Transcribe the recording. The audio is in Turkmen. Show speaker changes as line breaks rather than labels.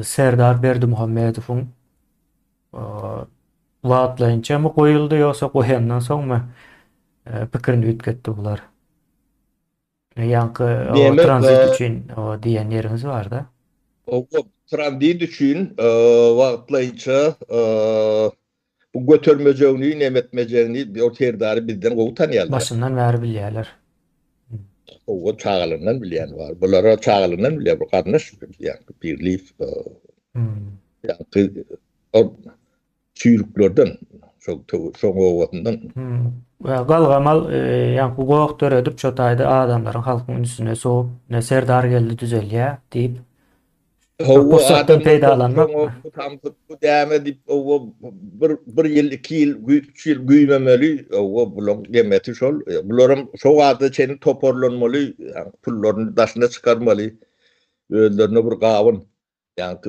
Serdar Berdimuhamedowyň wagtlaýynçamy goýuldy ýogsa goýandan soňmy pikirini üýtgetdi bular? Ýaňky tranzit üçin diýen ýeriňiz barda.
Tranzit üçin wagtlaýynça bu götermejegini, neme etmejegini o Serdary bizden gowy tanýarlar.
Başyndan bäri bilýärler.
Gowy çagalygyndan bilýän bar. Bulara çagalygyndan bilýär bu garyndaş ýaňky Pirliýew. Ýaňky çüýrüklerden şo şoň obasyndan.
Galgamal ýaňky goh döredip şo taýda adamlaryň halkyň ünsüni sowup ne Serdar geldi düzelýär diýip
Hawa, pursatdan peýdalanmak. Bu däme diýip, hawa, bir bir ýyl, iki ýyl, üç ýyl güýmemeli, hawa, bulaň gemeti şol. Bularam şo wagta çenli toparlanmaly, pullaryny daşyna çykarmaly, özlerine bir gawun, ýaňky.